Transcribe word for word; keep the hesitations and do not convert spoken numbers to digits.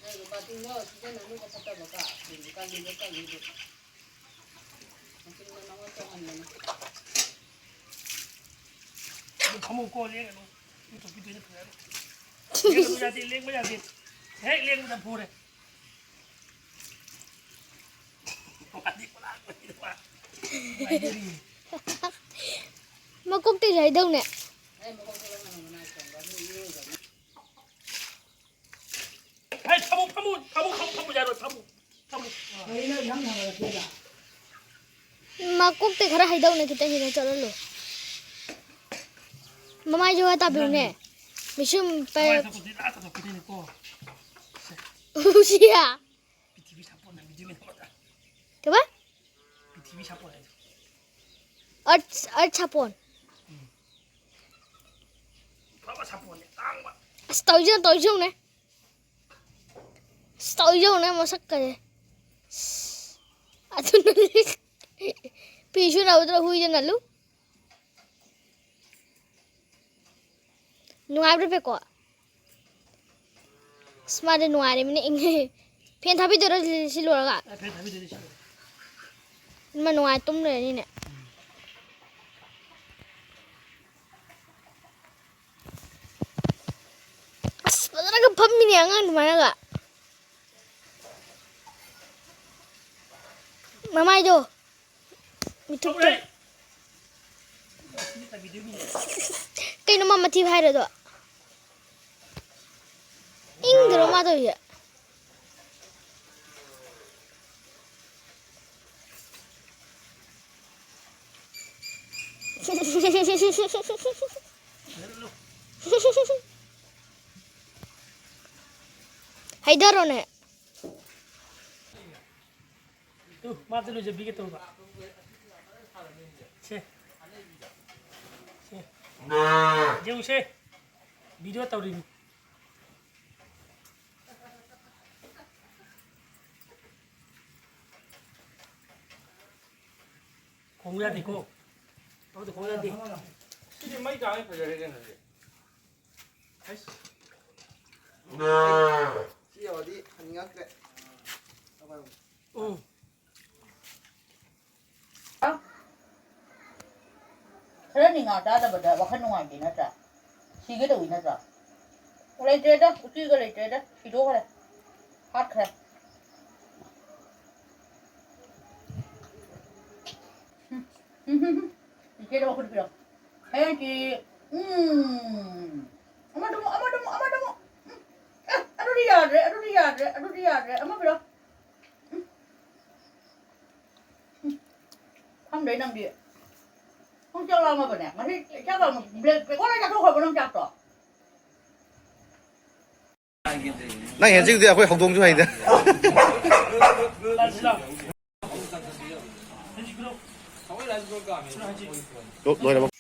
ꯅꯪꯒꯤ ꯕꯥꯇꯤꯟꯗꯣ ꯁꯤꯖꯤꯟꯅꯅꯨꯀꯣ, ꯐꯠꯇꯕꯀꯣ꯫ ꯍꯧꯖꯤꯛꯀꯥꯟꯗꯤ ꯂꯣꯏ ꯇꯧꯅꯩꯗꯨ꯫ ꯃꯆꯤꯟ ꯃꯅꯥꯎ ꯇꯣꯡꯍꯟꯗꯅ꯫ ꯑꯗꯨ ꯐꯝꯃꯨꯀꯣ, ꯂꯦꯡꯒꯅꯨ꯫ ꯃꯤ ꯆꯣꯞꯄꯤꯗꯣꯏꯅꯦ ꯐꯖꯅ꯫ ꯂꯦꯡꯒꯅꯨ ꯌꯥꯗꯦ, ꯂꯦꯡꯕ ꯌꯥꯗꯦ꯫ ꯍꯦꯛ ꯂꯦꯡꯕꯗ ꯐꯨꯔꯦ꯫ ꯃꯥꯗꯤ ꯄꯨꯔꯥ ꯂꯣꯏꯔꯦ ꯃꯥ꯫ ꯅꯨꯡꯉꯥꯏꯖꯔꯤ꯫ ꯃꯀꯣꯛꯇꯩꯁꯨ ꯍꯥꯏꯗꯧꯅꯦ꯫ ꯍꯦ, ꯐꯝꯃꯨ, ꯐꯝꯃꯨ, ꯐꯝꯃꯨ, ꯐꯝꯃꯨ, ꯐꯝꯃꯨ ꯌꯥꯔꯣꯏ, ꯐꯝꯃꯨ, ꯐꯝꯃꯨ꯫ ꯃꯀꯣꯛꯇꯩ ꯈꯔ ꯍꯩꯗꯧꯅꯦ, ꯈꯤꯇꯪ ꯈꯤꯇꯪ ꯆꯠꯍꯜꯂꯨ꯫ ꯃꯃꯥꯏꯁꯨ ꯈꯔ ꯇꯥꯕꯤꯌꯨꯅꯦ꯫ ꯃꯤꯁꯨꯝ ꯄꯦ-, ꯃꯃꯥꯏ ꯇꯥꯊꯣꯛꯄꯗꯤ ꯂꯥꯛ ꯇꯥꯊꯣꯛꯈꯤꯗꯣꯏꯅꯤꯀꯣ꯫ ꯁꯦ꯫ ꯎꯁꯤꯌꯥ꯫ ꯄ꯭ꯔꯤꯊꯤꯕꯤ ꯁꯥꯄꯣꯟꯅ ꯚꯤꯗꯤꯑꯣ ꯃꯦꯟ ꯑꯃꯗ꯫ ꯀꯩꯕ? ꯄ꯭ꯔꯤꯊꯤꯕꯤ ꯁꯥꯄꯣꯟ ꯍꯥꯏꯗꯣ꯫ ꯑꯔꯊ, ꯑꯔꯊ ꯁꯥꯄꯣꯟ꯫ ꯎꯝ꯫ ꯑꯐꯕ ꯁꯥꯄꯣꯟꯅꯦ, ꯇꯥꯡꯕ꯫ ꯑꯁ, ꯇꯧꯖꯧ, ꯇꯧꯖꯧꯅꯦ꯫ ꯑꯁ, ꯇꯧꯖꯧꯅꯦ, ꯃꯁꯛꯀꯁꯦ꯫ ꯑꯁ, ꯑꯗꯨꯅ ꯐꯤ ꯁꯨꯅꯕꯗꯨꯅ ꯍꯨꯏꯗ ꯅꯜꯂꯨ꯫ ꯅꯨꯡꯉꯥꯏꯕ꯭ꯔꯥ, ꯄꯦꯀꯣ? ꯑꯁ, ꯃꯥꯗꯤ ꯅꯨꯡꯉꯥꯏꯔꯦ, ꯃꯤꯅ ꯏꯪꯉꯦ꯫ ꯐꯦꯟ ꯊꯥꯕꯤꯗꯣꯏꯔꯣ ꯁꯤ, ꯁꯤ ꯂꯣꯏꯔꯒ? ꯑꯦ, ꯐꯦꯟ ꯊꯥꯕꯤꯗꯣꯏꯅꯦ, ꯁꯤ ꯂꯣꯏꯔꯒ꯫ ꯏꯃꯥ, ꯅꯨꯡꯉꯥꯏ ꯇꯨꯝ ꯂꯩꯔꯅꯤꯅꯦ꯫ ꯎꯝ꯫ ꯑꯁ, ꯐꯖꯅꯒ ꯐꯝꯃꯤꯅꯦ ꯑꯉꯥꯡ ꯑꯗꯨꯃꯥꯏꯅꯒ꯫ ꯃꯃꯥꯏꯗꯣ꯫ ꯃꯤꯊꯨꯞꯇꯣ꯫ ꯀꯩꯅꯣ ꯃꯥ ꯃꯊꯤ ꯐꯥꯏꯔꯗꯣ? ꯏꯪꯗ꯭ꯔꯣ ꯃꯥ ꯇꯧꯔꯤꯁꯦ? ꯍꯩꯊꯔꯣꯅꯦ꯫ ꯇꯨ, ꯃꯥ ꯑꯝꯇ ꯂꯨꯖꯕꯤꯒꯦ ꯇꯧꯕ꯫ ꯁꯦ꯫ ꯁꯦ꯫ ꯌꯦꯡꯉꯨꯁꯦ꯫ ꯚꯤꯗꯤꯑꯣ ꯇꯧꯔꯤꯅꯤ꯫ ꯈꯣꯡ ꯌꯥꯗꯦꯀꯣ꯫ ꯑꯃꯗ ꯈꯣꯡ ꯌꯥꯗꯦ꯫ ꯁꯤꯗꯤ ꯃꯩ ꯇꯥꯔꯗꯤ ꯐꯖꯔꯦ ꯀꯩꯅꯣ ꯁꯤꯗꯤ꯫ ꯁꯤ ꯌꯧꯔꯗꯤ ꯍꯟꯅꯤꯡꯉꯛꯇ꯭ꯔꯦ꯫ ꯎꯝ꯫ ꯈꯔ ꯅꯤꯡꯉꯥ ꯆꯥꯗꯕꯗ ꯋꯥꯈꯜ ꯅꯨꯡꯉꯥꯏꯇꯦ ꯅꯠꯇ꯭ꯔꯥ? ꯁꯤꯒꯦ ꯇꯧꯏ ꯅꯠꯇ꯭ꯔꯥ? ꯂꯩꯇ꯭ꯔꯦꯗ, ꯎꯆꯤꯒ ꯂꯩꯇ꯭ꯔꯦꯗ, ꯁꯤꯗꯣꯛꯈ꯭ꯔꯦ, ꯍꯥꯠꯈ꯭ꯔꯦ꯫ ꯎꯝ, ꯎꯝ, ꯎꯝ, ꯎꯝ꯫ ꯏꯆꯦꯗ ꯃꯈꯨꯠ ꯄꯤꯔꯛꯑꯣ꯫ ꯍꯌꯦꯡꯒꯤ, ꯎꯝ꯫ ꯑꯃꯗꯨꯃꯨꯛ, ꯑꯃꯗꯨꯃꯨꯛ, ꯑꯃꯗꯨꯃꯨꯛ꯫ ꯎꯝ꯫ ꯑꯦ, ꯑꯗꯨꯗꯤ ꯌꯥꯗ꯭ꯔꯦ, ꯑꯗꯨꯗꯤ ꯌꯥꯗ꯭ꯔꯦ, ꯑꯗꯨꯗꯤ ꯌꯥꯗ꯭ꯔꯦ꯫ ꯑꯃ ꯄꯤꯔꯛꯑꯣ꯫ ꯎꯝ꯫ ꯎꯝ꯫ ꯈꯪꯗ꯭ꯔꯦ ꯅꯪꯗꯤ꯫ ꯅꯪ ꯆꯥꯛ ꯂꯥꯝꯃꯕꯅꯦ? ꯉꯁꯤ ꯆꯥꯛ ꯂꯥꯝꯃ-, ꯕ꯭ꯂꯦꯛ, ꯕ꯭ꯂꯦꯛ ꯍꯣꯜꯗ ꯆꯥꯊꯣꯛꯈ꯭ꯔꯕꯣ ꯅꯪ ꯆꯥꯛꯇꯣ? ꯅꯪ ꯍꯦꯟꯖꯤꯡꯗꯤ ꯑꯩꯈꯣꯏ ꯍꯧꯗꯣꯡꯁꯨ ꯍꯩꯗ꯫ ꯂꯣ-, ꯂꯣꯏꯔꯕ?